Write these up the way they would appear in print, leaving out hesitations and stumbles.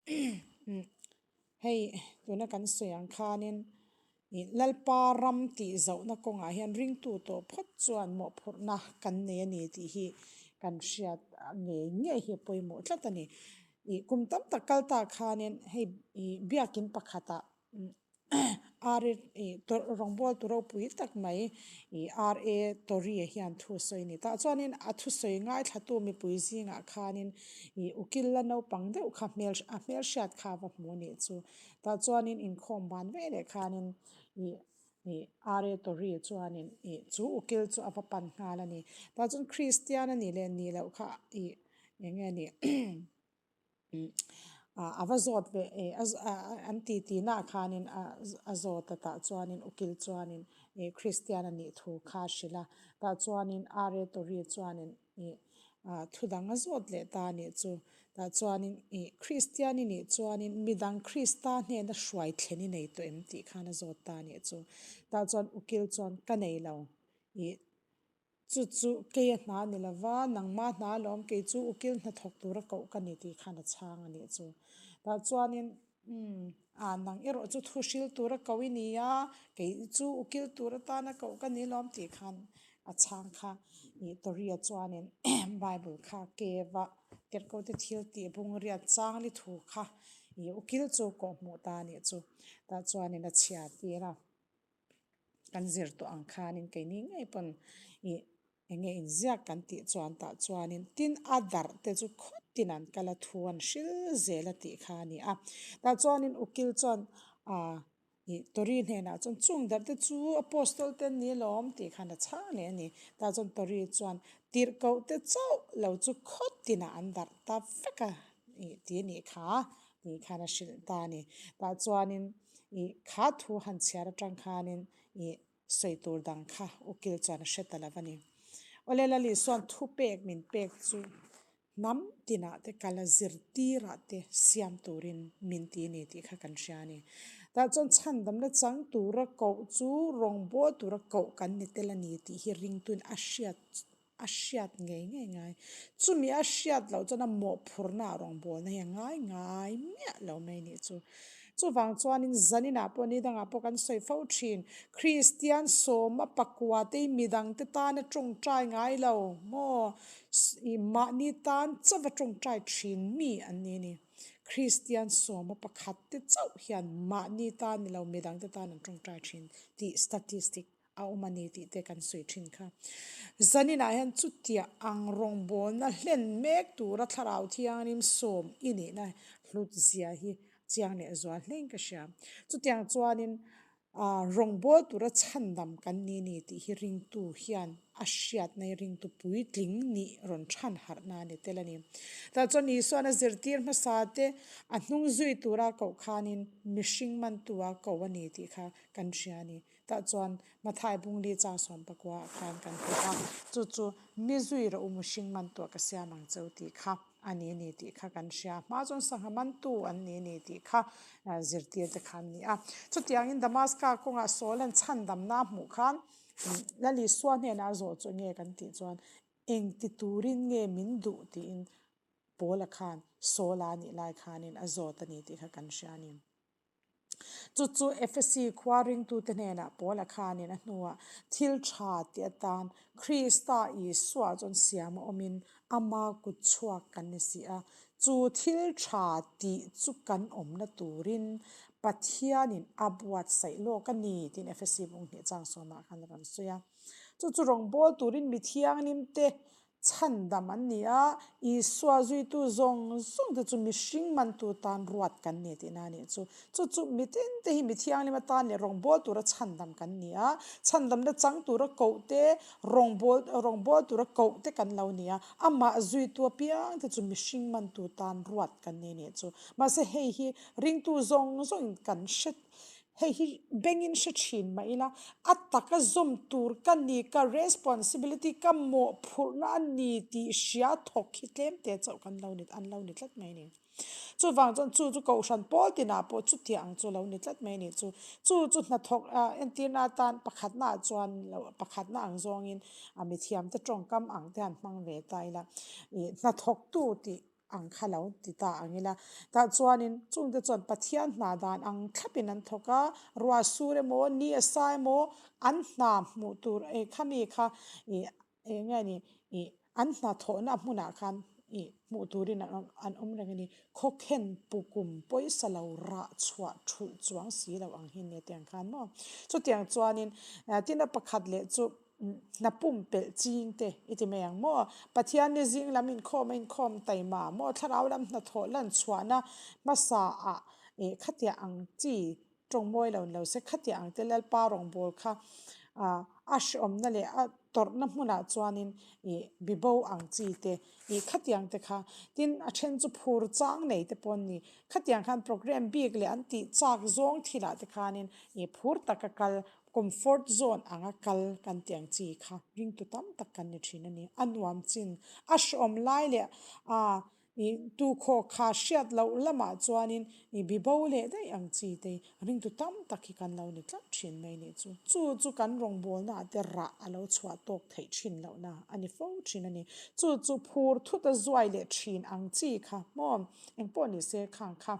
Hei tuna kan sawi ang khanin ih Lalpa ram tih zohna kawngah hian ringtu tawh phawt chuan mawhphurhna kan nei a ni tih hi kan hriat ngei ngei hi a pawimawh tlat a ni. Ih kum tam tak kal ta khanin hei ih biakin pakhatah Rawngbawltu ropui tak mai RA Tory hian thu a sawi a ni. Tah chuanin a thusawi ngaithlatu mipui zingah khanin ukil la naupang deuh kha hmel a hmelhriat kha a va hmu a nih chu. Tah chuanin inkhawm ban ve leh khanin RA Tory chuanin chu ukil chu a va pan nghal a ni. Tah chuan Kristian a nih leh nih loh kha eng nge ni. A va zawt ve e an ti ti nah khanin a zawt a tah chuanin ukil chuanin ih Kristian a nih thu kha a hrilh a tah chuanin R A Tory chuanin ih thu dang a zawt leh ta a nih chu tah chuanin ih Kristian i nih chuanin midang Krista hnena hruai thlen i nei tawh em tih khan a zawt ta a nih chu tah chuan ukil chuan ka nei lo ih. Chu chu kei a hna ni lova, nangma hna alawm kei chu ukil hnathawk tura koh ka ni tih khan a chhang a nih chu. Tah chuanin, Umm, a nang erawh chu thu hril tura koh i ni a, kei chu ukil tur atana koh ka ni lawm tih khan a chhang kha. Ih Toria chuanin Bible kha cave-a tirhkote thil tih bungriat changli thu kha ih ukil chu kawh hmuh ta a nih chu. Tah chuanin a chhiar tir a. Kan zir tawh ang khanin keini ngei pawn ih eng nge inziak kan tih chuan tah chuanin tin a darh te chu khawp tin an kal a thu an hril zel a tih kha a ni a. Tah chuanin ukil chuan ah ih Tory hnenah chuan chung darh te chu Apostol te an ni alawm tih khan a chhang leh a ni. Tah chuan Tory chuan tirhkoh te chauh lo chu khawp tinah an darh ta vek a ih tih a nih kha tih khan a hrilh ta a ni. Tah chuanin. Ih, kha thu han chhiar atang khanin ih sawi tur dang kha ukil chuan a hre ta lo a ni. Awle Lali sawn thu pek min pek chu hnam tinah te kala zirtirah te siam turin min ti a ni tih kha kan hria a ni. Tah chuan chhandamna chang tura koh chu rawngbâwl tura koh kan ni tel a ni tih hi ringtuin a hriat A hriat ngei ngei ngai. Chumi a hriat loh chuan a mawhphurhna a rawngbawlna hi a ngai ngai miah lo mai nih chu. Chuvang chuanin zaninah pawh ni dangah pawh kan sawi fo thin. Kristian sawma pakua te hi midangte tana tawngtai ngai lo maw? Mahni tan chauha tawngtai thin mi an ni a ni. Kristian sawma pakhat te chauh hian mahni tan ni lo midangte tan an tawngtai thin tih statistic a awm a ni tih te kan sawi thin kha. Zaninah hian chutiah ang rawngbawlna hlen mek tura thlarau thianghlim sawm i nihna hlut zia hi chiang leh zual hlein ka hria. Chutiang chuanin rawngbâwl tura chhandam kan ni ni tih hi ringtu hian a hriatna hi ringtu puitling nih rawn chhan harhna a ni tel a ni. Tah chuan Isuan a zirtir hmasa te a hnung zui tura koh khanin mihring mantua ko a ni tih kha kan hria a ni. Tah chuan Mathai Bungli chang sawmpakua ah khan kan hmu a, chu chu mi zui rawh u mihring mantuah ka siam ang cheu tih kha a ni ni tih kha kan hria. Hma chuan sangha mantu an ni ni tih kha zirtir te kha an ni a. Chutiangin Damaska kawngah Saul an chhandamna a hmuh khan Lal Isua hnenah a zawh chu enge kan tih chuan engti turin nge min duh tiin Paula khan Saul a nih lai khanin a zawt a ni tih kha kan hria a ni. Chu chu Efesi khua ringtute hnenah Paula khanin a hnuah thil tha tih atan Krista Isua chuan siam a awmin ama kut chhuak kan ni si a. Chu thil tha tih chu kan awmna turin Pathianin a buatsaih lawk a ni tiin Efesi bunghnih chang sawmah khan a rawn sawi a. Chu chu rawngbâwl turin mi thianghlimte Chhandam an ni a, Isua zuitu zawng zawng te chu mihring mantu tan ruat kan ni tihna a nih chu. Chu chu mitin te hi mi thianghlim atan leh rawngbâwl tura chhandam kan ni a, chhandamna chang tura koh te, rawngbâwl rawngbâwl tura koh te kan lo ni a, amah zuitu apiang te chu mihring mantu tan ruat kan ni nih chu. Mahse hei hi ringtu zawng zawngin kan hre Hei hi bengin hre thin mah ila, a taka zawm tur ka ni, ka responsibility, ka mawhphurhna a ni tih hria thawk hi tlem te chauh kan lo ni, an lo ni tlat mai a ni. Chuvang chuan chu chu kohhran pawl tinah pawh chutiang ang chu lo ni tlat mai a ni. Chu chu chu hnathawk entirna atan pakhatnaah chuan lo pakhatna ang zawngin a mithiamte tawngkam ang te han hmang ve ta ila, ih hnathawktu tih. ang kha lo ti ta ang ila. Tah chuanin chungte chuan Pathian hna dan ang thlapin an thawk a, ruah sur emaw, ni a sa emaw an hna hmuh tur eh khami kha ih eng nge ni ih an hna thawhna hmunah khan ih hmuh turin an awm an awm reng a ni. Khawkhen pu kum pawisa lo rah chhuah thulh chuang si lo ang hi nia tiang khan maw. Chutiang chuanin tin a pakhat leh chu Hna pumpelh ching te i ti mai ang maw? Pathian ni zing lam inkhawm a inkhawm taima maw? Thlarau lam hnathawh lan chhuahna hmasa ah eh khatiah ang chi tawng mawi lo ni lo se khatiah ang te Lalpa rawngbâwl kha ah a hreawmna leh a tawrhna hmunah chuanin ih bibo ang chi te ih khatiang te kha tin a then chu phur chang nei te pawh an ni. Khatiang khan programme bik leh an tih chak zawng thilah te khanin ih phur taka kal Comfort zone anga kal kan tih ang chi kha ringtu tam tak kan ni thin a ni. A nuam chin, a hreawm lai leh a ih tukhaw kha hriat loh lamah chuanin ih bibo leh daih ang chi te ringtu tam tak hi kan lo ni tlat thin mai nih chu. Chu chu kan rawngbawlna ah te rah a lo chhuah tawk theih thin lohna a ni fo thin a ni. Chu chu phur thut a zuai leh thin ang chi kha maw engpawh ni se khang kha.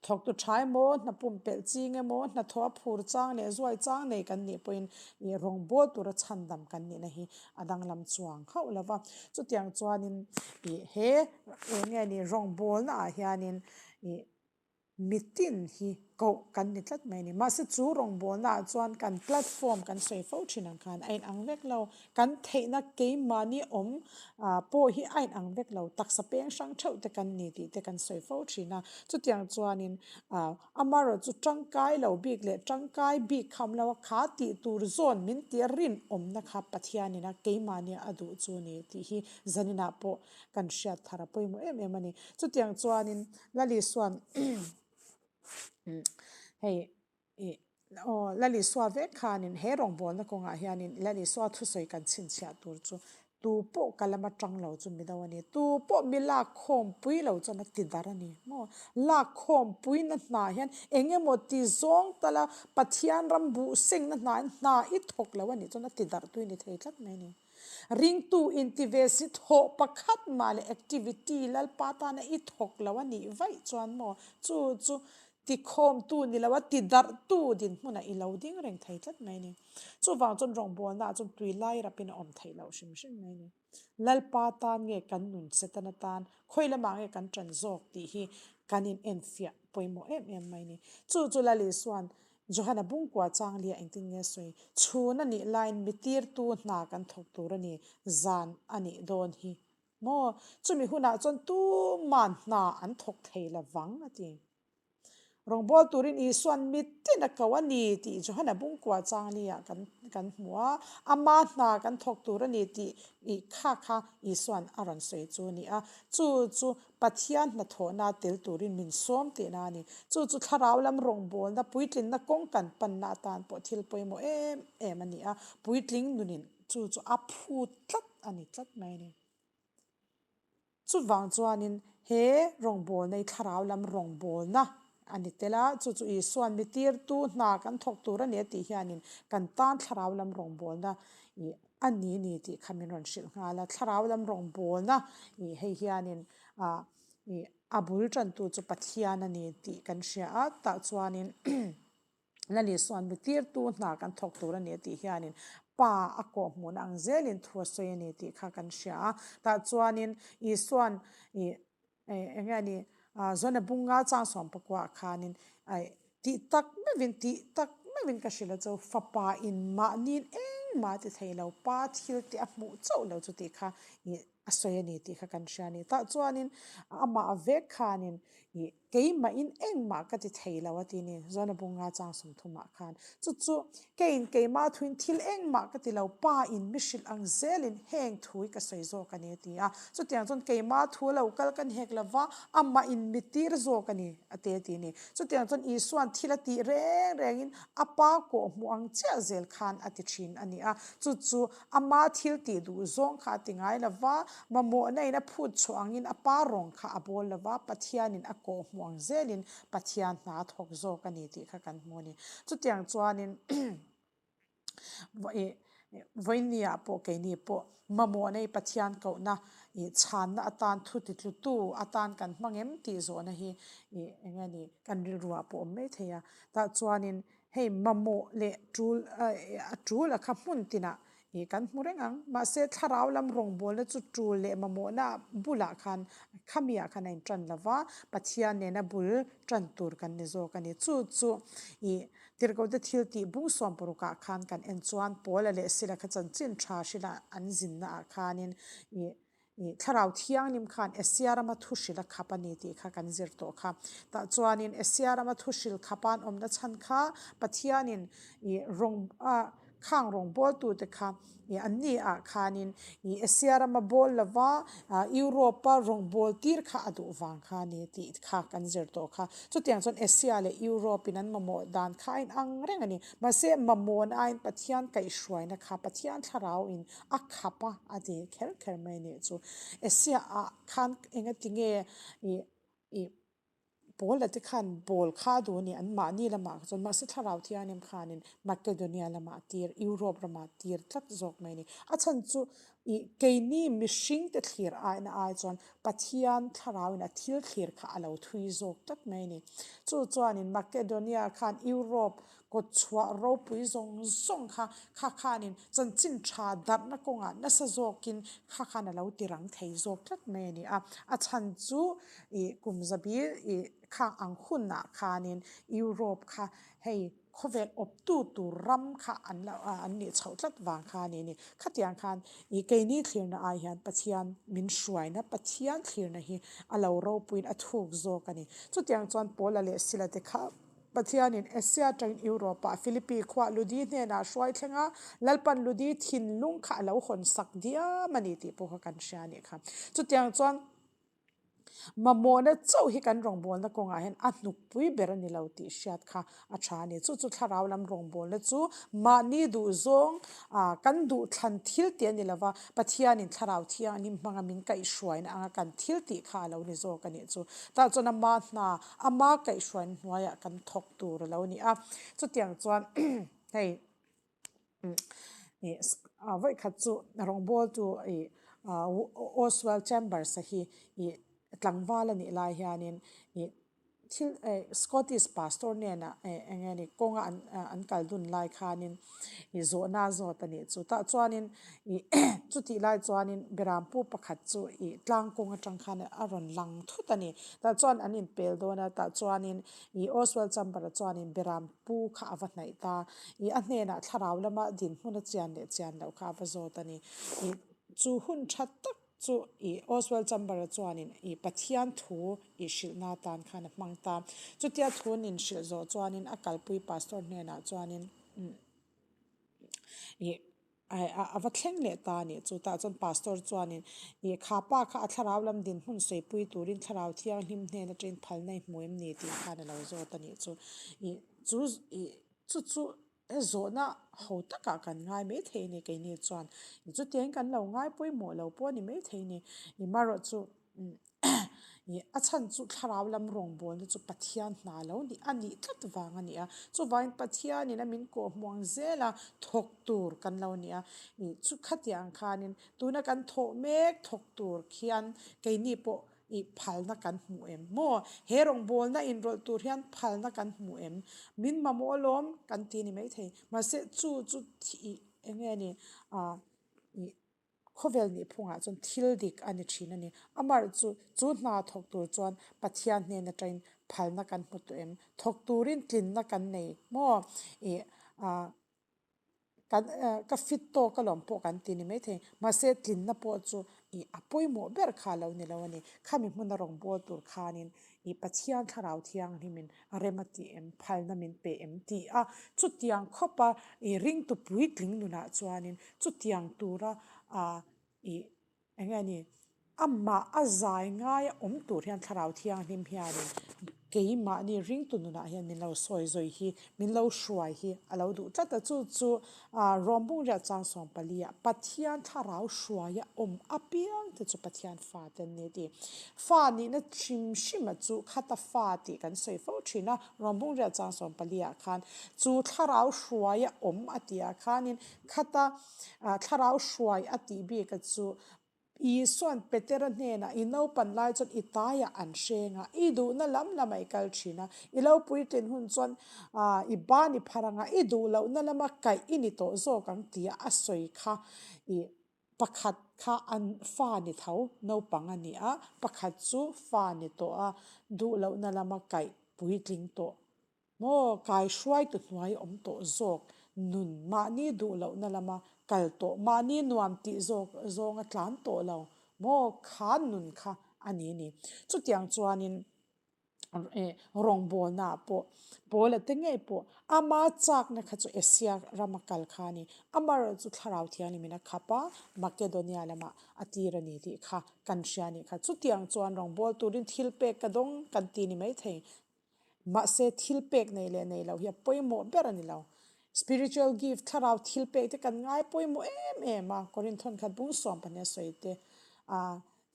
Thawktu tha emaw, hna pumpelh ching emaw, hnathawh a phur chang leh zuai chang nei kan nih pawhin ih rawngbâwl tura chhandam kan nihna hi a danglam chuang hauh lo va. Chutiang chuanin ih he eng nge ni rawngbâwlna ah hianin ih mitin hi koh kan ni tlat mai a ni. Mahse chu rawngbâwlna ah chuan kan platform kan sawi fo thin ang khan a inang vek lo. Kan theihna keimahni awm pawh hi a inang vek lo, taksa peng hrang theuh te kan ni tih te kan sawi fo thin a. Chutiang chuanin amaherawh chu tangkai lo bik leh tangkai bik kha awm lo a, kha tih tur zawn min tih rinawmna kha Pathianin a keimahni a duh chu ni tih hi zaninah pawh kan hriat thar a pawimawh em em a ni. Chutiang chuanin Lalisuan hei Ih, aw, Lalisua vek khanin he rawngbawlna kawngah hianin Lalisua thusawi kan chhinchhiah tur chu tu pawh ka lama tang lo chu mi do a ni. Tu pawh mi lak khawmpui lo chuan a ti dar a ni maw? Lak khawmpuina hnah hian eng emaw ti zawng tala Pathian ram buh sengna hnah hian hna i thawk lo a nih chuan a ti darh tui ni thei tlat mai a ni. Ringtu inti ve si thawh pakhat mah leh activity Lalpa tana i thawk lo a nih vaih chuan maw chu chu Tikhawmtu ni lo a tidarhtu dinhmunah i lo ding reng thei tlat mai a ni. Chuvang chuan rawngbawlnaah chuan tui lai rapin a awm theih loh hrim hrim mai a ni. Lalpa tan nge kan nun Setana tan khawi lamah nge kan ṭan zawk tih hi kan in enfiah pawimawh em em mai a ni. Chu chu Lal Isua'n Johana bungkua changlia engtin nge a sawi? Chhun a nih laiin mi tirtu hna kan thawk tur a ni, zan a nih dawn hi Maw? Chumi hunah chuan tuman hna an thawk thei lo vang, a ti. Rawngbâwl turin Isua'n mitin a ko a ni tih Johana bungkua changli-ah kan kan hmu a, ama hna kan thawk tur a ni tih ih kha kha Isua'n a rawn sawi chu a ni a. Chu chu Pathian hnathawhna tel turin min sawm tihna a ni. Chu chu thlarau lam rawngbâwlna puitlinna kawng kan panna atan pawh thil pawimawh em em a ni a, puitling nunin Chu chu a phut tlat a ni tlat mai a ni. Chuvang chuanin he rawngbawlna hi thlarau lam rawngbawlna a ni tel a, chu chu Isua'n mi tirtu hna kan thawk tur a ni a tih hianin kan tan thlarau lam rawngbawlna ih a ni ni tih kha min rawn hrilh nghal a. Thlarau lam rawngbawlna ih hei hianin ah ih a bul tantu chu Pathian a ni tih kan hria a, tah chuanin Lali suan mi tirtu hna kan thawk tur a ni a tih hianin Pa a kawhhmuhna ang zelin thu a sawi a ni tih kha kan hria a. Tah chuanin Isua'n ih eng nge ni Zona bunga chang sawm pakuaah khanin tih tak meuhin tih tak meuhin ka hrilh a chu fapa in mahniin engmah a ti thei lo, Pa thil tih a hmuh chauh lo chu tih kha ih a sawi a ni tih kha kan hria a ni. Tah chuanin amah vek khanin ih Keimahin engmah ka ti thei lo a ti ni, Zona bunga chang sawmthumah khan. Chu chu keiin keimah thuin thil engmah ka ti lo, pa in mi hrilh ang zelin heng thu hi ka sawi zawk a ni a ti a. Chutiang chuan keimah thu lo kal kan hek lo va, amah in mi tir zawk a ni a ti a ti ni. Chutiang chuan Isua'n thil a tih reng rengin a pa kawhhmuh ang chiah zel khan a ti thin a ni a. Chu chu Ama thil tih duh zawng kha a ti ngai lo va, mamawhna in a phut chhuah angin a pa rawng kha a bawl lo va, Pathianin a kawh hmuh ang zelin Pathian hna a thawk zawk a ni tih kha kan hmu a ni. Chutiang chuanin Vawiinniah pawh keini pawh mamawh nei Pathian kohna ih chhanna atan thu titlutu atan kan hmang em tih zawhna hi ih eng nge ni kan rilruah pawh awm mai thei a. Tah chuanin hei mamawh leh tul a tul a kha hmun tinah ih kan hmu reng ang. Mahse thlarau lam rawngbawlna chu tul leh mamawhna bulah khan khamiah khan a intan lo va, Pathian nena bul tan tur kan ni zawk a ni. Chu chu ih Tirhkohte thil tih bung sawm parukah khan kan en chuan Paula leh Sila kha chanchin tha hrila an zinna ah khanin ih ih Thlarau Thianghlim khan Asia rama thu hril a khap a ni tih kha kan zir tawh kha. Tah chuanin Asia rama thu hril khapa an awmna chhan kha Pathianin ih rawng a Khang rawngbawltute kha ih an ni ah khanin ih Asia rama bawl lova Europe-a rawngbâwl tir kha a duh vang kha a ni tih kha kan zir tawh kha. Chutiang chuan Asia leh Europe-in an mamawh dan kha a inang reng a ni. Mahse, mamawhna aiin Pathian kaihhruaina kha Pathian thlarauin a khap a, a ti kher kher mai a nih chu. Asia-ah khan engatinge ih ih Paula te khan bawl kha a duh a ni, an mahni lamah kha chuan mahse thlarau thianghlim khanin Makedonia lamah a tir, Europe ramah a tir tlat zawk mai a ni. A chhan chu ih keini mihring te thlir aina ai chuan Pathian thlarauin a thil thlir kha a lo thui zawk tlat mai a ni. Chu chuanin Makedonia khan Europe kawt chhuah ropui zawng zawng kha kha khanin chanchin tha darhna kawngah nasa zawkin kha khan a lo ti rang thei zawk tlat mai a ni a. A chhan chu ih kum zabi ih khang ang hunah khanin Europe kha hei khawvel awptu tur ram kha an lo an nih chhoh tlat vang kha a ni ni. Khatiang khan ih keini thlirna ai hian Pathian min hruaina Pathian thlirna hi a lo ropuiin a thuk zawk a ni. Chutiang chuan Paula leh Sila te kha Pathianin Asia atangin Europe-ah Philippi khuah Ludi hnenah a hruai thleng a, Lalpan Ludi thinlung kha a lo hawn sak diam a ni tih pawh kha kan hria a nih kha. Chutiang chuan mamawhna chauh hi kan rawngbawlna kawngah hian a hnukpui ber a ni lo tih hriat kha a tha a ni. Chu chu thlarau lam rawngbawlna chu mahni duhzawng kan duhthlan thil tih a ni lo va, Pathianin thlarau thianghlim hmanga min kaihhruaina anga kan thil tih kha a lo ni zawk a nih chu. Tah chuan ama hna Ama kaihhruaina hnuaiah kan thawk tur a lo ni a, chutiang chuan hei vawikhat chu rawngbawltu ih Oswald Chambers a hi ih tlangval a nih lai hianin ih thil Scottish pastor hnenah eng nge ni kawnga an an kal dun lai khanin ih zawhna a zawt a nih chu. Tah chuanin ih chutih lai chuanin Berampu pakhat chu ih tlang kawng atang khan a rawn lang thut a ni. Tah chuan an inpel dawn a, tah chuanin ih Oswald Chamber-a chuanin Berampu kha a va hnaih ta. Ih a hnenah thlarau lama dinhmun a chian leh chian loh kha a va zawt a ni. Ih chu hun tha tak chu ih Oswald Chamber-a chuanin ih Pathian thu ih hrilhna atan khan a hmang ta. Chutia thu an inhrilh zawh chuanin a kalpui pastor hnenah chuanin ih A va thleng leh ta a nih chu. Tah chuan pastor chuanin ih kha pa kha a thlarau lam dinhmun sawipui turin thlarau thianghlim hnen atangin phalna i hmu em ni tih khan a lo zawt a nih chu. Ih chu ih chu chu he zawhna ho takah kan ngai maithei a ni keini chuan. Chutiangin kan lo ngai pawimawh lo pawh a ni maithei a ni. Ih marawh chu Ih a chhan chu thlarau lam rawngbawlna chu Pathian hna lo nih a nih tlat vang a ni a. Chuvangin Pathianin a min kawhhmuh ang zela thawk tur kan lo ni a. Ih chu khatiang khanin tuna kan thawh mek thawk tur khian keini pawh ih phalna kan hmu em maw? He rawngbawlna inrawlh tur hian phalna kan hmu em? Min mamawh alawm kan ti ni maithei. Mahse chu chu ih eng nge ni ah ih Khawvel nihphungah chuan thil dik a ni thin a ni. Amar chu chu hna thawk tur chuan Pathian hnen atangin phalna kan hmu tawh em? Thawk turin tlinna kan nei maw? Ih ah kan ka fit tawk alawm pawh kan ti ni maithei. Mahse tlinna pawh chu ih a pawimawh ber kha a lo ni lo a ni. Khami hmuna rawngbâwl tur khanin ih Pathian thlarau thianghlimin rem a ti em, phalna min pe em ti a, chutiang khawpa ih ringtu puitling nunah chuanin chutiang tura ah ih eng nge ni amah a zai ngaia awm tur hian thlarau thianghlim hianin. Keimahni ringtu nunah hian min lo sawi zawi hi, min lo hruai hi a lo duh tlat a. Chu chu Rawmbung riah chang 14 ah Pathian thlarau hruaia awm apiang te chu Pathian fa te an ni a ti. Fa nihna hrim hrima chu khata fa tih kan sawi fo thin a, Rawmbung riah chang 14 ah khan chu thlarau hruaia awm a tih ah khanin khata thlarau hruai a tih bik a chu Isua'n Petera hnenah, I naupan lai chuan i taiah an hreng a, i duhna lam lamah i kal thin a, i lo puitlin hun chuan i ban i phar ang a, i duh lohna lama kaih i ni tawh zawk ang tia a sawi kha i pakhat kha an fa ni tho, naupang a ni a, pakhat chu fa ni tawh a, duh lohna lama kaih puitling tawh Maw, kai hruaitu hnuai awm tawh zawk, nun mahni duh lohna lama kal tawh, mahni nuam tih zawk zawnga tlan tawh lo, maw kha nun kha a ni ni. Chutiang chuanin rawngbawlnaah pawh Paula te ngei pawh ama chakna kha chu Asia rama kal kha a ni. Amaherawhchu Thlarau Thianghlimin a khap a, Makedonia lamah a tir a ni tih kha kan hria a nih kha. Chutiang chuan rawngbawl turin thilpek ka dawng kan ti ni maithei. Mahse, thil pek nei leh nei lo hi a pawimawh ber a ni lo. Spiritual gift, thlarau thil pek te kan ngai pawimawh em em a, Korinth thawnkhat bung 12 a sawi te a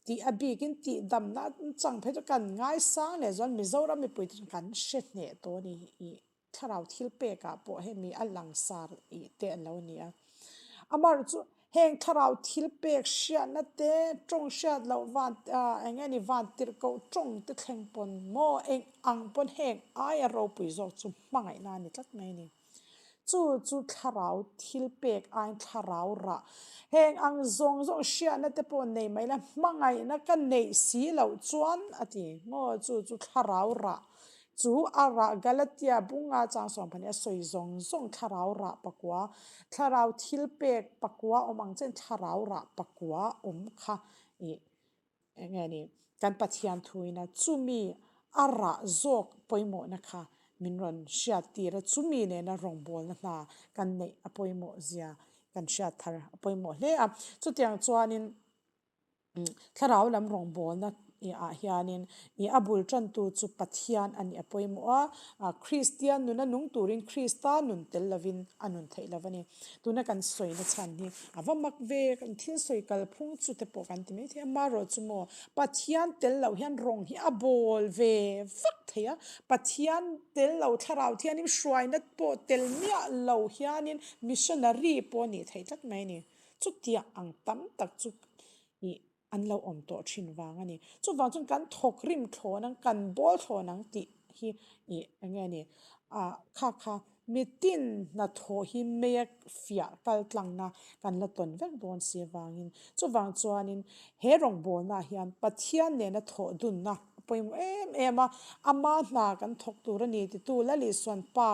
tih a bikin tih damna chang phei chu kan ngaisang leh zual Mizoram mipui te chuan kan hre hneh tawh a ni i thlarau thil pekah pawh hemi a langsar ih te an lo ni a. Amaherawhchu chu heng thlarau thil pek hriatna te, tawng hriat loh van eng nge ni van tirhkoh tawng te thleng pawn maw eng ang pawn heng aia ropui zawk chu hmangaihna a ni tlat mai a ni. Chu chu thlarau thil pek aiin thlarau rah heng ang zawng zawng hriatna te pawh nei mai la hmangaihna ka neih si loh chuan a ti maw chu chu thlarau rah Chu a rah Galatia bunga chang 12 a sawi zawng zawng thlarau rah pakua, thlarau thil pek pakua awm ang chen thlarau rah pakua awm kha ih eng nge ni kan Pathian thuin a chumi a rah zawk pawimawhna kha min rawn hriat tir a, chumi nena rawngbawlna hna kan neih a pawimawh zia kan hriat thar a pawimawh hle a. Chutiang chuanin. Thlarau lam rawngbawlna ah hianin ih a bul tantu chu Pathian a nih a pawimawh a, Kristian nuna nung turin Krista nun tel lovin a nun theih lo a ni. Tuna kan sawina chhan hi a va mak ve, kan thil sawi kalphung chu te pawh kan ti mai thei a, amaherawhchu maw Pathian tel loh hian rawng hi a bawl ve vak thei a, Pathian tel lo thlarau thianin hruaina pawh tel miah lo hianin missionary pawh a nih theih tlat mai a ni. Chutiang ang tam tak chu ih an lo awm tawh thin vang a ni. Chuvang chuan kan thawk rim thlawn ang, kan bawl thlawn ang tih hi ih eng nge ni ah kha kha mitin hnathawh hi meia fiah kal tlangna kan la tawn vek dawn si avangin. Chuvang chuanin he rawngbawlnaah hian Pathian nena thawh dunna a pawimawh em em a, ama hna kan thawk tur a ni titu Lalisuan pa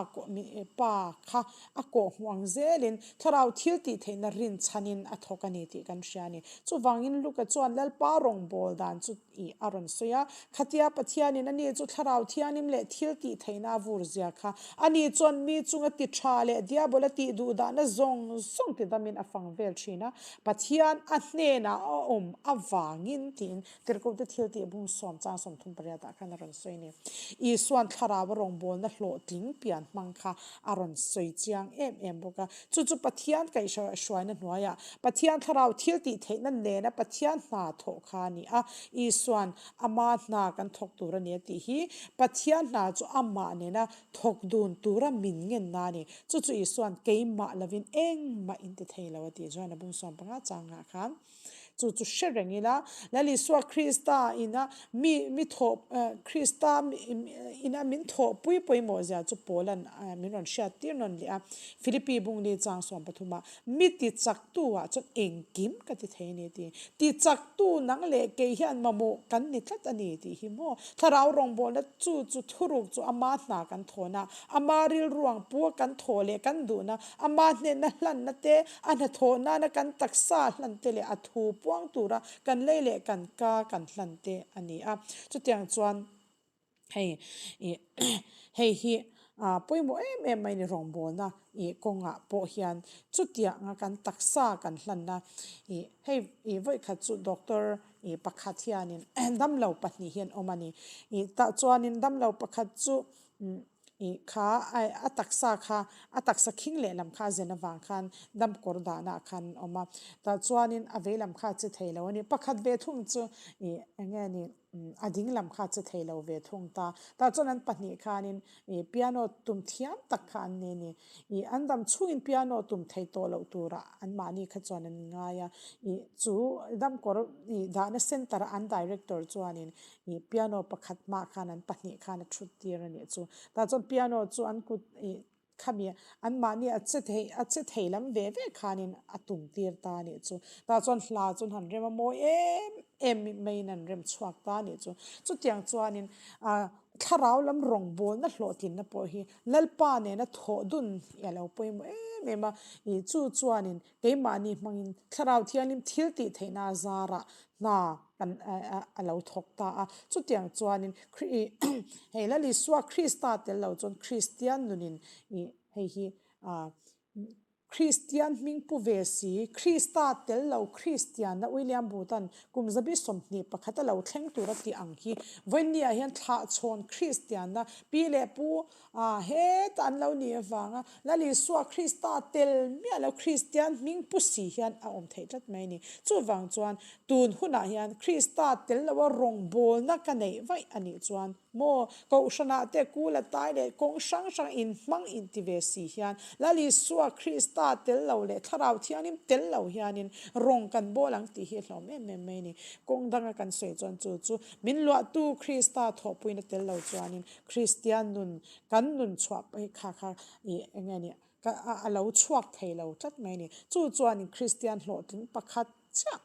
pa kha A kawh hmuh ang zelin thlarau thil tih theihna rinchhanin a thawk a ni tih kan hria a ni. Chuvangin Luka chuan Lalpa rawngbâwl dan chu ih a rawn sawi a, Khatia Pathianin ani chu thlarau thianghlim leh thil tih theihna a vur zia kha ani chuan mi chunga ti tha leh diabola tih duh dahna zawng zawng ti damin a fang vel thin a, Pathian a hnenah a awm avangin tiin Tirhkohte thil tih bung sawm chang 38 ah khan a rawn sawi a ni. Isua'n thlarau a rawngbawlna hlawhtling pian hmang kha a rawn sawi chiang em em bawk a. Chu chu Pathian kaihhruaina hnuaiah Pathian thlarau thil tih theihna nena Pathian hna thawh kha a ni a. Isua'n ama hna kan thawk tur a ni a tih hi Pathian hna chu amah nena thawk dun tura min ngenna a ni. Chu chu Isua'n keimah lovin engmah in ti thei lo a tih chuan a bung 15 changah khan Chu chu hre reng ila, Lal Isua Krista ina mi mi thawh Krista ina min thawhpui pawimawh zia chu Paula'n min rawn hriat tir nawn leh a. Philippi bungli chang 13 ah, Mi ti chaktu ah chuan engkim ka ti thei a ni ti. Ti chaktu nang leh kei hian mamawh kan ni tlat a ni tih hi maw? Thlarau rawngbawlna chu chu thuruk chu ama hna kan thawhna, ama rilruang pu a kan thawh leh kan duhna, ama hnenna hlanna te, A hnathawh nana kan taksa hlan te leh a thu puang tura kan lei leh kan ka kan hlan te a ni a. Chutiang chuan hei ih hei hi Pawimawh em em mai ni rawngbawlna ih kawngah pawh hian chutianga kan taksa kan hlanna ih hei ih vawikhat chu doctor ih pakhat hianin damlo pahnih hi an awm a ni. Ih tah chuanin damlo pakhat chu ih kha a taksa kha a taksa khing lehlam kha a zen avang khan damkawr dahnaah khan an awm a, tah chuanin a veilam kha a che thei lo a ni. Pakhat ve thung chu ih eng nge ni. A ding lam kha che thei lo ve thung ta. Tah chuan an pahnih khanin ih piano tum thiam tak kha an ni a ni. Ih an dam chhungin piano tum thei tawh loh turah anmahni kha chuan an ngai a. Ih chu damkawr ih dahna centre a an director chuanin ih piano pakhat hmaah khan an pahnih khan a thut tir a nih chu. Tah chuan piano chu an kut ih Khami anmahni a che thei a che thei lam ve ve khanin a tum tir ta a nih chu. Tah chuan hla chu an han rem a mawi em em maiin an rem chhuak ta a nih chu. Chutiang chuanin ah thlarau lam rawngbawlna hlawhtlinna pawh hi Lalpa nena thawh dun hi a lo pawimawh em em a. Ih chu chuanin Keimahni hmangin Thlarau Thianghlim thil tih theihna a zarah hna kan a lo thawk ta a. Chutiang chuanin hei Lal Isua Krista tel lo chuan Kristian nunin ih hei hi Kristian hming pu ve si, Krista tel lo Kristianna William Booth-a'n kum 21 a lo thleng tur a tih ang hi vawiinniah hian thlahchhawn Kristianna pi leh pu A, heta an lo nih avanga Lal Isua Krista tel miah lo Kristian hming pu si hian a awm theih tlat mai a ni. Chuvang chuan tun hunah hian Krista tel loa rawngbawlna ka neih vaih a nih chuan maw Kohhranah te kul a tai leh kawng hrang hrang inhmang inti ve si hian Lal Isua Krista tel lo leh Thlarau Thianghlim tel lo hianin rawng kan bawl ang tih hi a hlawm em em mai a ni. Kawng danga kan sawi chuan chu chu min luahtu Krista thawhpuina tel lo chuanin Kristian nun, kan nun chhuah pawh hi kha kha ih eng nge nia ka a a lo chhuak thei lo tlat mai a ni. Chu chuanin Kristian hlawhtling pakhat chiah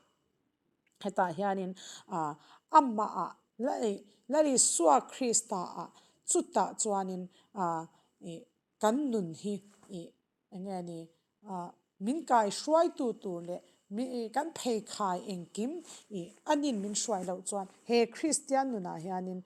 hetah hianin ah amahah la ih Lal Isua Krista ah chutah chuanin ah ih kan nun hi ih Eng nge ni? Ah, min kai hruaitu tur leh mi kan pheikhai engkim ih anin min hruai loh chuan he Kristian nunah hianin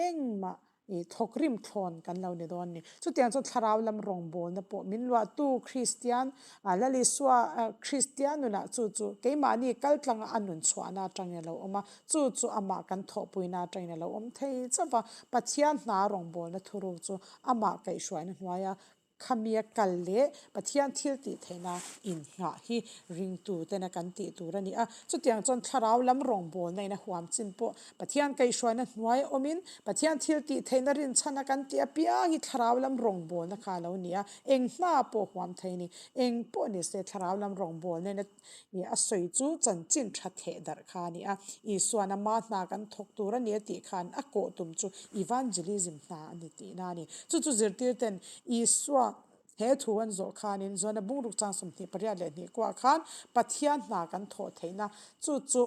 engmah ih thawkrim thlawn kan lo ni dawn ni. Chutiang chuan thlarau lam rawngbawlna pawh min luahtu Kristian, ah Lal Isua Kristian nunah chu chu keimahni kaltlanga a nun chhuahna atangin a lo awm a, chu chu amah kan thawhpuina atangin a lo awm thei chauh va. Pathian hna rawngbawlna thuruk chu amah kaihhruaina hnuaia Khamia kal leh Pathian thil tih theihna innghah hi ringtutena kan tih tur a ni a. Chutiang chuan thlarau lam rawngbawlna in a huam chin pawh Pathian kaihhruaina hnuai awmin Pathian thil tih theihna rinchhana kan tih apiang hi thlarau lam rawngbawlna kha a lo ni a. Eng hma pawh huam thei a ni. Eng pawh ni se thlarau lam rawngbawlna in a Ih a sawi chu chanchin tha theh darh kha a ni a. Isuan ama hna kan thawk tur a ni a tih khan a kawh tum chu evangelism hna a ni tihna a ni. Chu chu zirtirten Isua he thu an zawh khanin Johna bungruk chang 28 kuah khan Pathian hna kan thawh theihna chu chu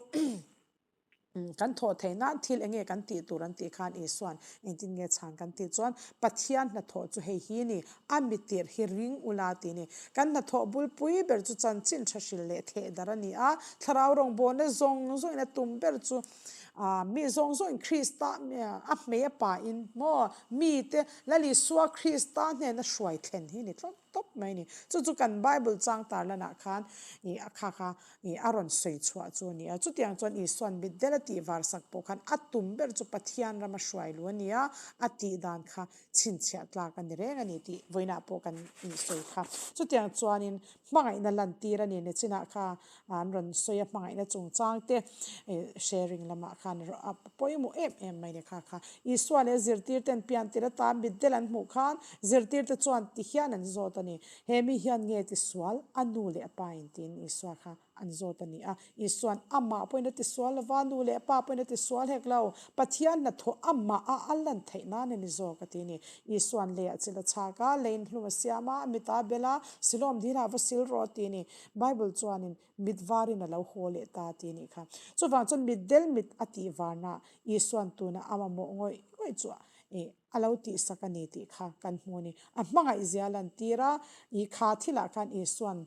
Kan thawh theih nan thil enge kan tih tur an tih khan Isua'n engtin nge chhan kan tih chuan Pathian hnathawh chu hei hi ni, a mitirh hi ring ula tih a ni. Kan hnathawh bulpui ber chu chanchin tha hril leh theh dar a ni a, thlarau rawngbawlna zawng zawngin a tum ber chu mi zawng zawngin Krista a hmei a pain maw mite Lal Isua Krista hnena hruai thlen hi a ni tlat. tawp mai a ni. Chu chu kan Bible chang tarlanah khan ih a kha kha ih a rawn sawi chhuah chu a ni a. Chutiang chuan Isua'n mitdel a tih var sak pawh khan a tum ber chu Pathian rama hruai lu a ni a, a tih dan kha chhinchhiah tlak a ni reng a ni tih vawiinah pawh kan ih sawi kha. Chutiang chuanin hmangaihna lantir a ni nichinah kha an rawn sawi a hmangaihna chungchang te ih sharing lamah khan a pawimawh em em mai ni kha kha. Isua leh zirtirten piantir atan mitdel an hmuh khan zirtirte chuan ti hian an zawt a ni. He mi hian nge tisual a nu leh a pa in tiin Isua kha an zawt a ni a. Isua'n amah pawhin a tisual lova, nu leh pa pawhin a tisual hek lo. Pathian hnathawh amah a a lan theih nan a ni zawk a ti a ni. Isua'n leiah chil a chhak a, leiin hlum a siam a, a mit a bel a, Silawm dilah va sil rawh a ti a ni. Bible chuanin mit varin a lo haw leh ta tih a nih kha. Chuvang chuan mit del mit a tih varna Isua'n tuna a mamawh ngawih ngawih chu ih a lo tihsak a ni tih kha kan hmu a ni. A hmangaih zia lantir a, ih kha thilah khan Isua'n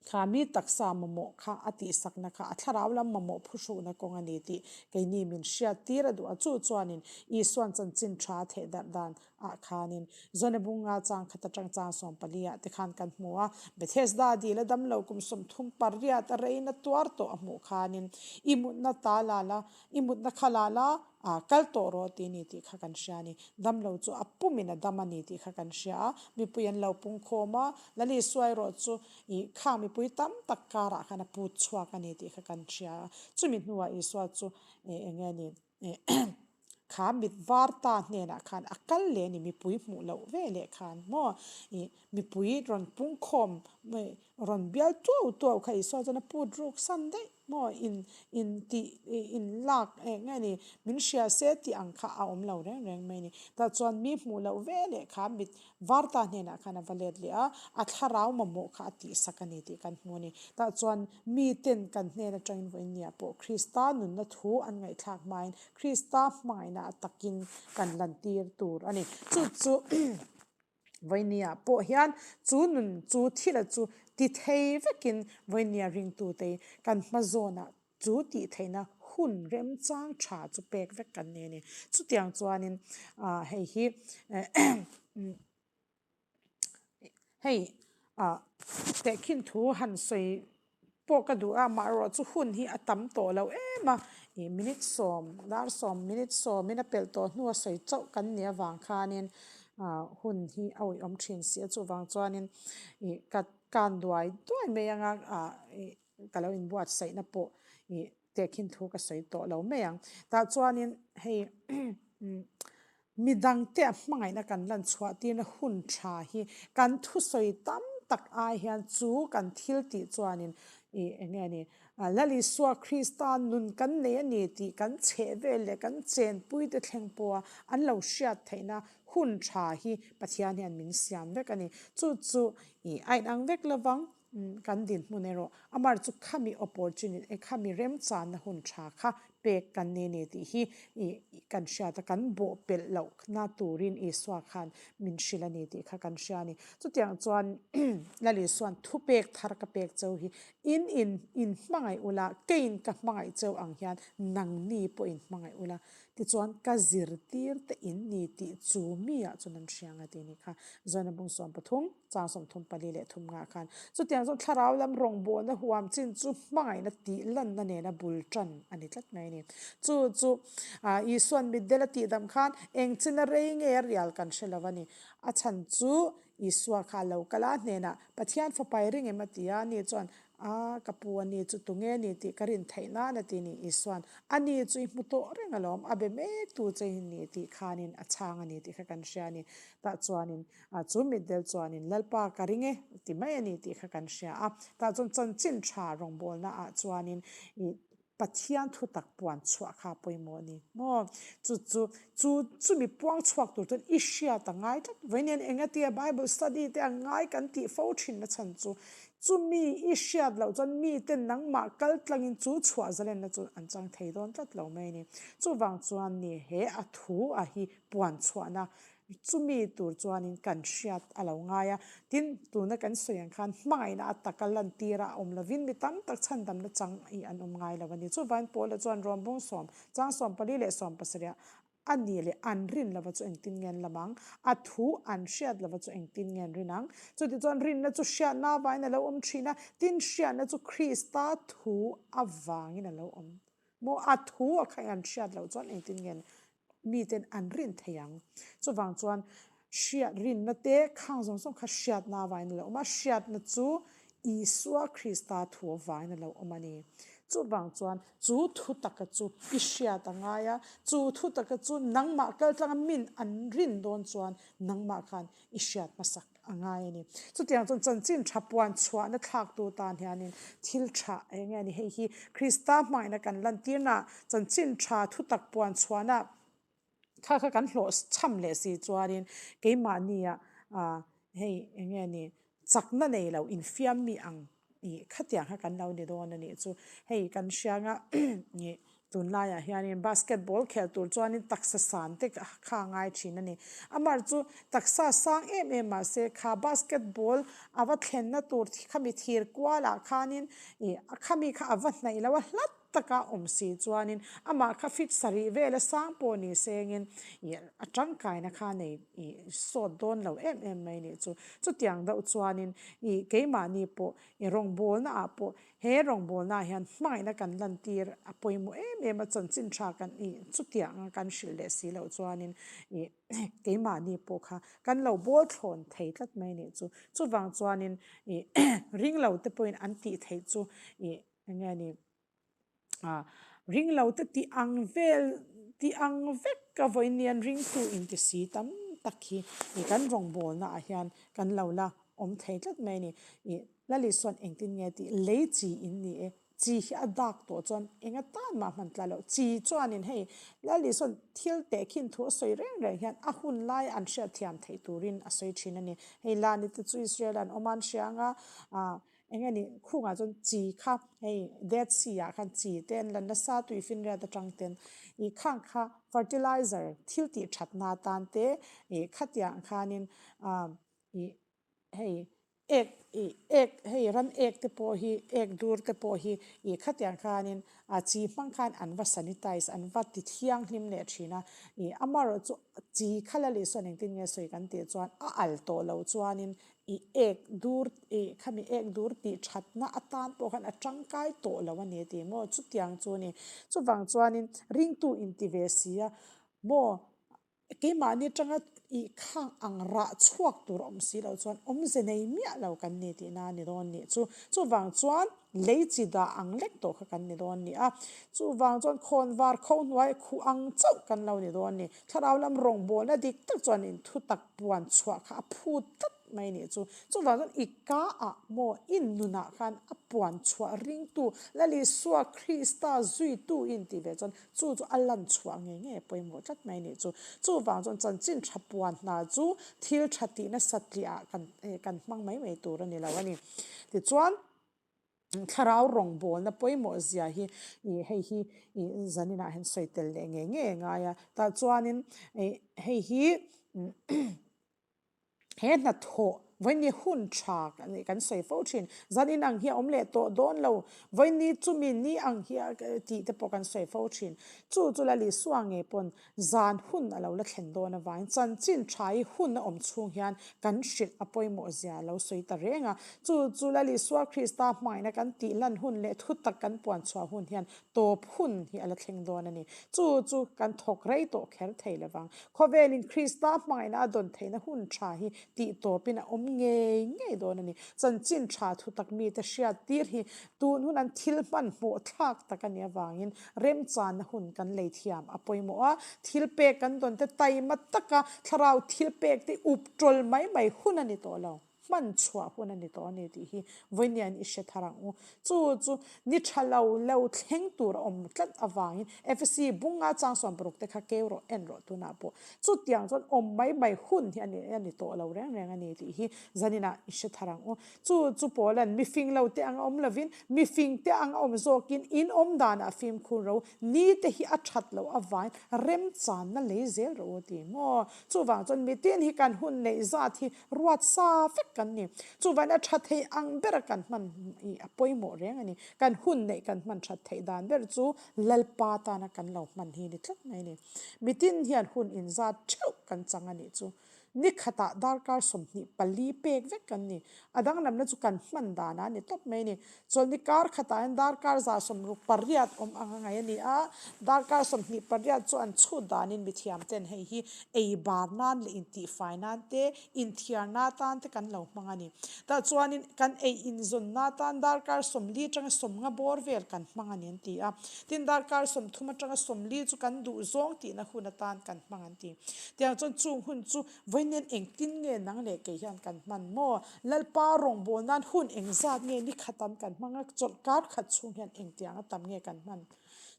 Kha mi taksa mamawh kha a tihsakna kha a thlarau lam mamawh phuhrukna kawng a ni tih keini min hriat tir a duh a. Chu chuanin Isua'n chanchin tha a theh darh dan ah khanin Zone bunga chang khat atang chang 14 ah te khan kan hmu a. Bethesda dil a damlo kum 38 a reina tuar tawh a hmuh khanin i mutna ta la la, i mutna kha la la, A kal tawh rawh tih ni tih kha kan hria a ni. Damlo chu a pumin a dam a ni tih kha kan hria a. Mipui an lo pung khawm a, Lali suai rawh chu ih khang mipui tam tak karah khan a put chhuak a ni tih kha kan hria a. Chumi hnuah Isua chu ih eng nge ni ih kha mit var ta hnenah khan a kal leh a ni mipui hmuh loh ve leh khan maw ih mipui rawn pung khawm rawn bial tuau tuau kha Isua chuan a put ruk san daih. Maw in in tih in lak eng nge ni min hria se tih ang kha a awm lo reng reng mai ni. Tah chuan mi hmuh loh ve leh kha mit varta hnenah khan a va let leh a, a thlarau mamawh kha a tihsak a ni tih kan hmu a ni. Tah chuan miten kan hnen atangin vawiin nia pawh Krista nunna thu an ngaihthlak hmain Krista hmangaihna a takin kan lantir tur a ni. Chu chu Vawinia pawh hian chu nun chu thila chu ti thei vekin Vawinia ringtute kan hma zawnah chu tih theihna hun remchang tha chu pek vek kan ni a ni. Chutiang chuanin hei hi hei tehkhin thu han sawi pawh ka duh a, amaherawh chu hun hi a tam tawh lo em a, ih minute sawm, dar sawm minute sawmin a pelh tawh hnua sawi chauh kan nih avang khanin ah hun hi a awihawm thin si a, chuvang chuanin ih ka kan duai duai mai anga ah ih ka lo inbuatsaihna pawh ih tehkhin thu ka sawi tawh lo mai ang. Tah chuanin hei Midangte a hmangaihna kan lan chhuah tirna hun tha hi kan thusawi tam tak ai hian chu kan thil tih chuanin ih eng nge ni Lal Isua Krista nun kan nei a ni tih kan chheh vel leh kan chenpui te thleng pawha an lo hriat theihna hun tha hi Pathian hian min siam vek a ni. Chu chu ih a inang vek lovang. Kan dinhmun erawh amar chu khami opportunity khami remchanna hun tha kha pek kan ni ni tih hi kan hriat a, kan bawh pelh lohna turin Isua khan min hrilh a ni tih kha kan hria a ni. Chutiang chuan Lal Isua'n thupek thar ka pek cheu hi in in in hmangaih ula, keiin ka hmangaih cheu ang hian nangni pawh in hmangaih ula, tichuan ka zirtir te in ni tih chu mi ah chuan an hria ang a ti a ni kha. Zawina bung 13. Chang 34 leh thum ngah khan chutiang chuan thlarau lam rawngbawlna huam chin chu hmangaihna tih lanna nena bul tan a ni tlat mai a ni. Chu chu Isua'n mitdel a tihdam khan eng china rei nge a rial kan hre lo a ni. A chhan chu Isua kha a lo kal a, a hnenah Pathian fapa i ring em a ti a, ani chuan A, ka pu, ani chu tunge a ni tih ka rin theih nan a ti ni. Isua'n, Ani chu i hmu tawh reng alawm, a be mek tu che hi ni tih khanin a chhang a ni tih kha kan hria a ni. Tah chuanin, chu mitdel chuanin, Lalpa ka ring e, ti mai a ni tih kha kan hria a. Tah chuan chanchin tha rawngbawlna ah chuanin i Pathian thutak puan chhuah kha pawimawh a ni maw? Chu chu, chu chumi puang chhuak tur chuan i hriat a ngai tlat. Vawiin engatia Bible study te a ngai kan tih fo thin na chhan chu, chumi i hriat loh chuan mite nangmah kal tlangin chu chhuah zalenna chu an chang thei dawn tlat lo mai a ni. Chuvang chuan ni he a thu a hi puan chhuahna Chumi tur chuanin kan hriat a lo ngai a, tin, tuna kan sawi ang khan hmangaihna a taka lantir a awm lovin mi tam tak chhandamna chang hi an awm ngai lo a ni. Chuvain Paula chuan Rawmbung sawm, chang 14 leh 17 ah a ni leh an rin lova chu engtin nge an lam ang? A thu an hriat lova chu engtin nge an rin ang? Chutichuan rinna chu hriatna avangin a lo awm thin a, tin hriatna chu Krista thu avangin a lo awm. Maw a thu a kha an hriat loh chuan engtin nge miten an rin thei ang. Chuvang chuan hriat rinna te khang zawng zawng kha hriatna avangin a lo awm a, hriatna chu Isua Krista thu avangin a lo awm a ni. Chuvang chuan chu thu taka chu i hriat a ngai a, chu thu taka chu nangmah kaltlanga min an rin dawn chuan nangmah khan i hriat hmasak a ngai a ni. Chutiang chuan chanchin tha puan chhuahna thlaktu tan hianin thil tha eng nge ni hei hi Krista hmangaihna kan lantirna chanchin tha thutak puan chhuahna kha kha kan hlawh chham leh si chuanin keimahnia hei eng nge ni chakna nei lo infiam mi ang ih khatiang kha kan lo ni dawn a nih chu. Hei kan hrianga ih. Tunlaiah hianin basketball khel tur chuanin taksa san te kha a ngai thin a ni. Amar chu taksa sang em em mahse kha basketball a va thlenna tur khami thir kualah khanin ih khami kha a va hnaih lo a hlat taka awm si chuanin amah kha fit sarih vela sang pawh ni sengin ih a tangkaina kha nei ih sawt dawn lo em em mai nih chu. Chutiang deuh chuanin ih keimahni pawh ih rawngbawlna ah pawh He rawngbawlnaah hian hmangaihna kan lantir a pawimawh em em a, chanchin tha kan ih chutiang a kan hrilh leh si loh chuanin ih keimahni pawh kha kan lo bawl thlawn thei tlat mai nih chu. Chuvang chuanin ih ringlo te pawhin an tih theih chu ih eng nge ni ah ringlo te tih ang vel tih ang vek ka vawiin nian ringtu inti si tam tak hi ih kan rawngbawlnaah hian kan lo la awm thei tlat mai a ni. Ih Lali sawn engtin nge tih lei chi in ni e, chi hi a dak tawh chuan eng atan mah hman tla loh. Chi chuanin hei Lali sawn thil tehkhin thu a sawi reng reng hian a hun lai an hriatthiam theih turin a sawi thin a ni. Hei Lani te chu Israel an awm a an hria anga ah eng nge ni khungah chuan chi kha hei Dead Sea ah khan chi te an la nasa tuifinriat atang ten ih khang kha fertilizer thil tih thatna atan te ih khatiang khanin ah ih Hei ek ih ek hei ram ek te pawh hi ek dur te pawh hi ih khatiang khanin a chi hmang khan an va sanitize an va ti thianghlim leh thin a ih amaherawh chu chi kha la leh sawn engtin nge sawi kan tih chuan a al tawh loh chuanin ih ek dur ih khami ek dur tih thatna atan pawh khan a tangkai tawh lo a ni tih maw chutiang chu a ni chuvang chuanin ringtu inti ve si a maw Keimahni atanga ih khang ang rah chhuak tur a awm si loh chuan awmze nei miah lo kan ni tihna a ni dawn nih chu. Chuvang chuan lei chi dah ang lek tawh kha kan ni dawn nih a. Chuvang chuan khawnvar kho hnuai khuh ang chauh kan lo ni dawn ni. Thlarau lam rawngbawlna dik tak chuan in thutak puan chhuah kha a phut tlat mai nih chu. Chuvang chuan i ka ah maw i nunah khan a puan chhuah ringtu Lal Isua Krista zuitu i intih ve chuan Chu chu a lan chhuah ngei ngei a pawimawh tlat mai nih chu. Chuvang chuan chanchin tha puan hna chu thil tha tihna satliah kan kan hmang mai mai tur a ni lo a ni. Tichuan thlarau rawngbawlna pawimawh zia hi ih hei hi ih zaninah hian sawi tel leh ngei ngei a ngai a. Tah chuanin ih hei hi He hnathawh vawiini hun tha kan sawi fo thin. Zan in ang hi a awm leh tawh dawn lo. Vawiini chumi ni ang hi tih te pawh kan sawi fo thin. Chu chu Lal Isua nge pawn zan hun a lo la thlen dawn avangin chanchin tha hi hun a awm chhung hian kan hrilh a pawimawh zia a lo sawi ta reng a. Chu chu Lal Isua Krista hmangaihna kan tih lan hun leh thutak kan puan chhuah hun hian tawp hun hi a la thleng dawn a ni. Chu chu kan thawk rei tawh kher thei lovang. Khawvelin Krista hmangaihna a dawn theihna hun tha hi tih tawpin a awm ngei ngei dawn a ni. Chanchin tha thutak mite hriat tir hi tun hun an thil hmanhmawh thlak tak a nih avangin remchanna hun kan lei thiam a pawimawh a. Thil pek kan dawn te taima taka thlarau thil pek te up tawl mai mai hun a ni tawh lo. Hman chhuah hun a ni tawh a ni tih hi vawiin i hre thar ang u. Chu chu ni tha lo lo thleng tur a awm tlat avangin Efesi bunga chang 60 te kha keu rawh en rawh tunah pawh chutiang chuan awm mai mai hun hi a ni a ni tawh lo reng reng a ni tih hi zaninah i hre thar ang u. Chu chu Paula'n mifing lo te anga awm lovin mifing te anga awm zawkin in awm danah fimkhur ro ni te hi a that loh avangin remchanna lei zel rawh u ti maw. Chuvang chuan mitin hi kan hun neih zat hi Ruat sa vek kan ni. Chuvain a tha thei ang bera kan hman hi a pawimawh reng a ni. Kan hun neih kan hman that theih dan ber chu Lalpa tana kan lo hman hi ni tlat mai a ni. Mitin hian hun inzat theuh kan chang a nih chu. Ni khatah darkar 24 pek vek kan ni. A danglamna chu kan hman danah a ni tawp mai a ni. Chawlhni kar khatah hian darkar 68 awm ang a ngaih a ni a, darkar 28 chu an chhut danin mithiam ten hei hi ei bar nan leh intihfai nan te, inthiar na tan te kan lo hmang a ni. Tah chuanin kan ei inzawn na tan darkar 40 atanga 50 bawr vel kan hmang a ni an ti a. Tin darkar 30 atanga 40 chu kan duh zawng tihna hun atan kan hmang an ti. Tiang chuan chung hun chu Vawiin engtin nge nang leh kei hian kan hman maw? Lalpa rawngbâwl nan hun engzat nge ni khatam kan hmang a, chawlh kar khat chhung hian engtiang a tam nge kan hman?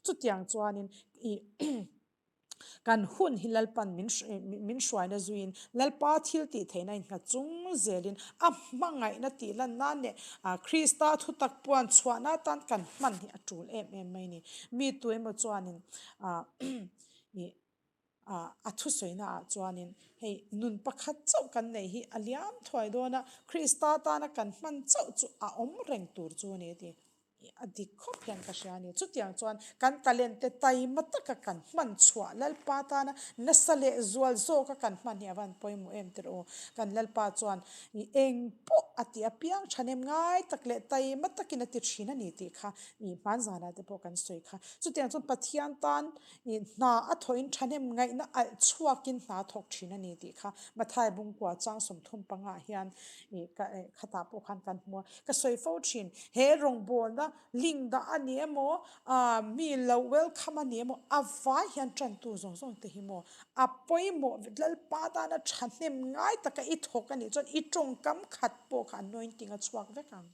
Chutiang chuanin ih Kan hun hi Lalpan min min hruaina zuiin Lalpa thil tih theihna innghat chung zelin a hmangaihna tih lan nan leh Krista thutak puan chhuahna atan kan hman hi a tul em em mai a ni. Mi tu emaw chuanin ih a thusawina ah chuanin hei nun pakhat chauh kan neih hi a liam thuai dawn a, Krista tana kan hman chauh chu a awm reng tur chu a ni a ti. A dik khawp hian ka hria a ni. Chutiang chuan kan talent te taima taka kan hman chhuah Lalpa tana nasa leh zual zawka kan hman hi a van pawimawh em tirh aw. Kan Lalpa chuan i eng pawh a tih apiang thahnem ngai tak leh taima takin a ti thin a ni tih kha i hmanzanah te pawh kan sawi kha. Chutiang chuan Pathian tan i hna a thawhin thahnem ngaihna alh chhuakin hna a thawk thin a ni tih kha Mathai Bungkua chang 35 ah hian i khatah pawh khan kan hmu a. Ka sawi fo thin, he rawngbawlna link dah a ni emaw, ah mi lo welcome a ni emaw, a vai hian tantu zawng zawng te hi maw a pawimawh Lalpa tana thahnem ngai taka i thawk a nih chuan i tawngkam khat pawh kha anointing a chhuak vek ang.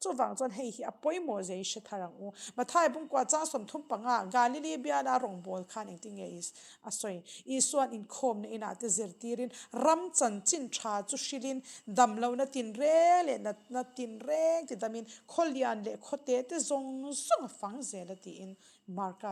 Chuvang chuan hei hi a pawimawh zei hre thar ang u. Mathai Bungkua chang 35, Galili biala rawngbâwl khan engtin nge a sawi? Isua'n inkhawmna inah te zirtirin ram chanchin tha chu hrilhin damlohna tinreng leh natna tinreng ti damin khaw lian leh khaw te te zawng zawng a fang zel a tiin Marka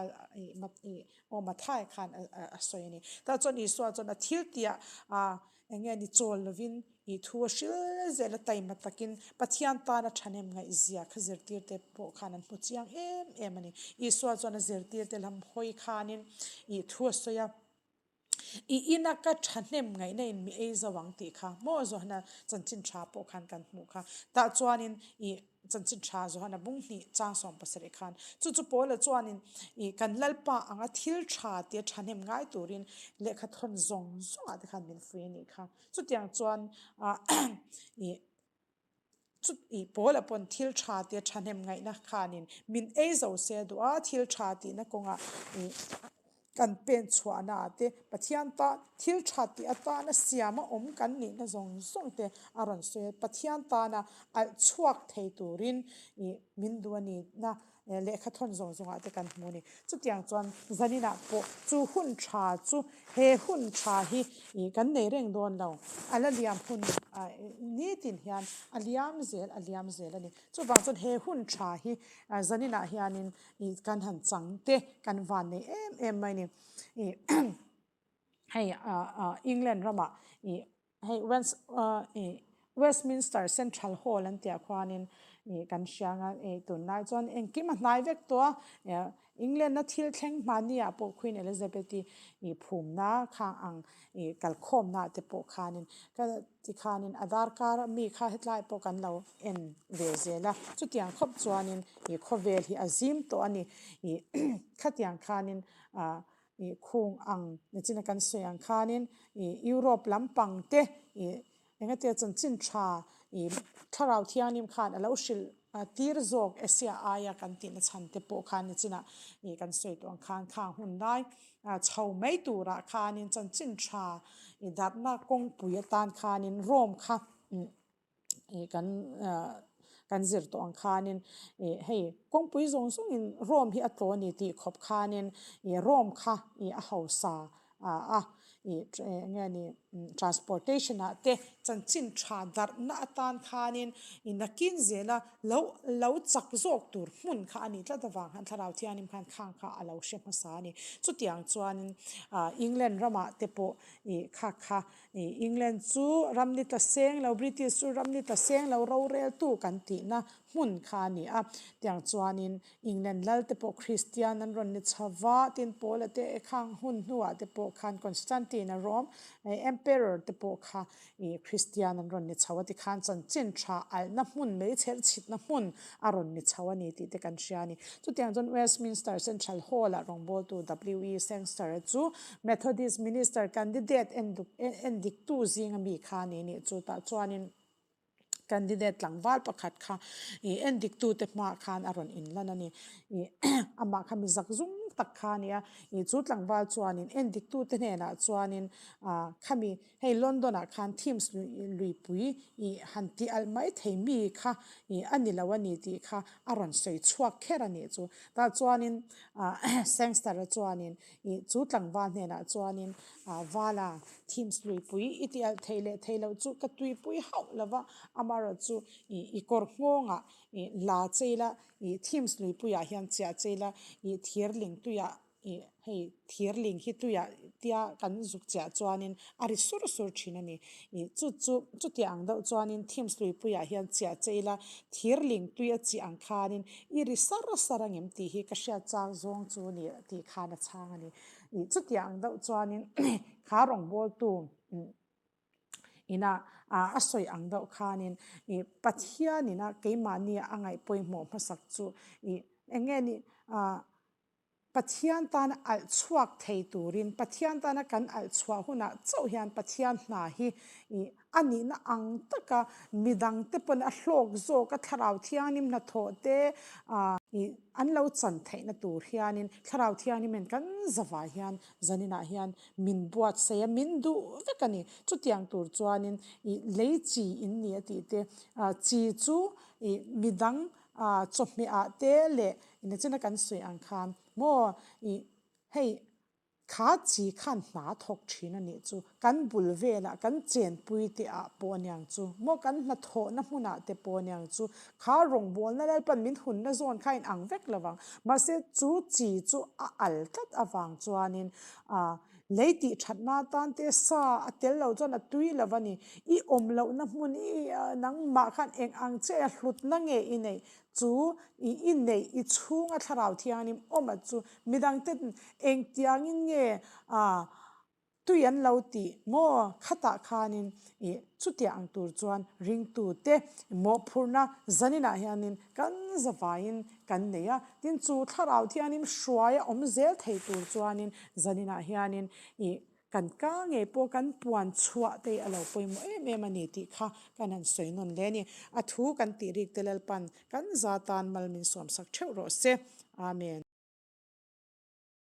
aw Mathai khan a sawi a ni. Tah chuan Isua chuan a thil tihah eng nge ni chawl lovin I thu a hril zel a taima takin Pathian tana thahnem ngaihzia kha zirtirte pawh khan an hmu chiang em em a ni. Isua chuan a zirtirte lam hawi khanin i thu a sawi a, I ina ka thahnem ngaihna in mi ei zo ang tih kha maw Johana chanchin tha pawh khan kan hmuh kha. Tah chuanin i Chanchin tha Johana bung hnih chang 70 khan chu chu Paula chuanin i kan Lalpa anga thil tha tia thahnem ngai turin lehkha thawn zawng zawngah te khan min fui a nih kha. Chutiang chuan i chu i Paula pawn thil tha tia thahnem ngaihna khanin min ei zo se duh a, thil tha tihna kawngah i Kan pen chhuahna ah te Pathian tan thil tha tih atana siam a awm kan nihna zawng zawng te a rawn sawi a, Pathian tana alh chhuak thei turin ih min duh a nihna lehkha thawn zawng zawng ah te kan hmu a ni. Chutiang chuan zaninah pawh chu hun tha chu he hun tha hi ih kan nei reng dawn lo, a la liam hun nitin hian a liam zel a liam zel a ni. Chuvang chuan he hun tha hi zaninah hianin Ih kan han chang te kan van nei em em mai ni. Ih hei ah ah England ramah ih hei West ah ih Westminster Central Hall an tih ah khuanin ih kan hria ang a ih tunlai chuan engkim a hnai vek tawh a ih England a thil thleng hmani ah pawh Queen Elizabeth-i ih phumna khang ang ih kalkhawmna te pawh khanin ka Tikhanin a darkar a mi kha hetlai pawh kan lo en ve zel a, chutiang khawp chuanin ih khawvel hi a zim tawh a ni. Ih khatiang khanin ah ih khung ang nichina kan sawi ang khanin ih Europe lampang te ih engatia chanchin tha ih thlarau thianghlim khan a lo hrilh tir zawk Asia aia kan tihna chhan te pawh khan nichina ih kan sawi tawh ang khan khang hun lai Chho mai turah khanin chanchin tha i darhna kawngpui atan khanin Rome kha ih kan kan zir tawh ang khanin ih hei kawngpui zawng zawngin Rome hi a tlaw a ni tih khawp khanin ih Rome kha ih a hausa a ih eng nge ni transportation ah te chanchin tha darhna atan khanin ih nakin zela Lo lo chak zawk tur hmun kha a nih tlat avang khan Thlarau Thianghlim khan khang kha a lo hre hmasa a ni. Chutiang chuanin England ramah te pawh ih kha kha ih England chu ram ni tla seng lo, British chu ram ni tla seng lo roreltu kan tihna hmun kha a ni a. Tiang chuanin England lal te pawh Kristian an rawn ni chho va, tin Paula te khang hun hnuah te pawh khan Constantine a Rome Emperor te pawh kha I Kristian an rawn ni chho a tikhan chanchin tha alhna hmun meichher chhitna hmun a rawn ni chho a ni tih te kan hria a ni. Chutiang chuan Westminster Central Hall-ah rawngbawltu W. E. Sangster-a chu Methodist Minister candidate endiktu zinga mi kha a ni nih chu tah chuanin candidate tlangval pakhat kha i endiktute hmaah khan a rawn inlan a ni. I amah kha mi zak zum. tak kha a nia. Ih chu tlangval chuanin endiktute hnenah chuanin ah khami hei London ah khan Thames luipui ih han tih alh mai thei mi kha ih a ni lo a ni tih kha a rawn sawi chhuak kher a nih chu. Tah chuanin ah Sangster-a chuanin ih chu tlangval hnenah chuanin ah Vala Thames luipui i tih alh theih leh theih loh chu ka tuipui hauh lo va, amaherawhchu ih i kawr nghawngah ih la chei la ih Thames luipuiah hian chiah chei la ih thirling tuiah ih hei thirling hi tuiah tia kan zuk chiah chuanin a ri sur sur thin a ni. Ih chu chu chutiang ang deuh chuanin Thames luipuiah hian chiah chei la thirling tui a chih ang khanin i ri sar sar ang em tih hi ka hriat chak zawng chu ni tih khan a chhang a ni. Ih chutiang ang deuh chuanin kha rawngbawltu ina a sawi ang deuh khanin ih Pathianina keimahnia a ngaih pawimawh hmasak chu ih eng nge ni ah Pathian tana alh chhuak thei turin Pathian tana kan alh chhuah hunah chauh hian Pathian hna hi ih a nihna ang taka midangte pawn a hlawk zawk a Thlarau Thianghlim hnathawh te ah ih an lo chan theihna tur hianin Thlarau Thianghlimin kan zavai hian Zaninah hian min buatsaih a, min duh vek a ni. Chutiang tur chuanin ih lei chi in ni a tih te, chi chu ih midang chawhmeh ah te leh nachina kan sawi ang khan maw ih hei kha chi khan hna a thawk thin a nih chu. Kan bul velah kan chenpui te ah pawh aniang chu maw kan hnathawhna hmunah te pawh aniang chu kha rawngbawlna Lalpan min hunna zawn kha a inang vek lo vang. Mahse chu chi chu a al tlat avang chuanin ah lei tih thatna atan te sa a tel lo chuan a tui lo va ni. I awm lohna hmun i nangmah khan eng ang che a hlutna nge i neih chu i i neih i chhunga thlarau thianghlim awm chu midangte engtiangin nge ah Tui an lo tih maw? Khatah khanin ih chutiang ang tur chuan ringtute mawhphurhna zaninah hianin kan zavaiin kan nei a. Tin, chu thlarau thianin hruai a awm zel thei tur chuanin zaninah hianin ih kan ka ngei pawh kan puan chhuah te hi a lo pawimawh em em a ni tih kha kan han sawi nawn hle a ni. A thu kan tih rik te Lalpan kan za tan mal min sawmsak theuh rawh se. Amen.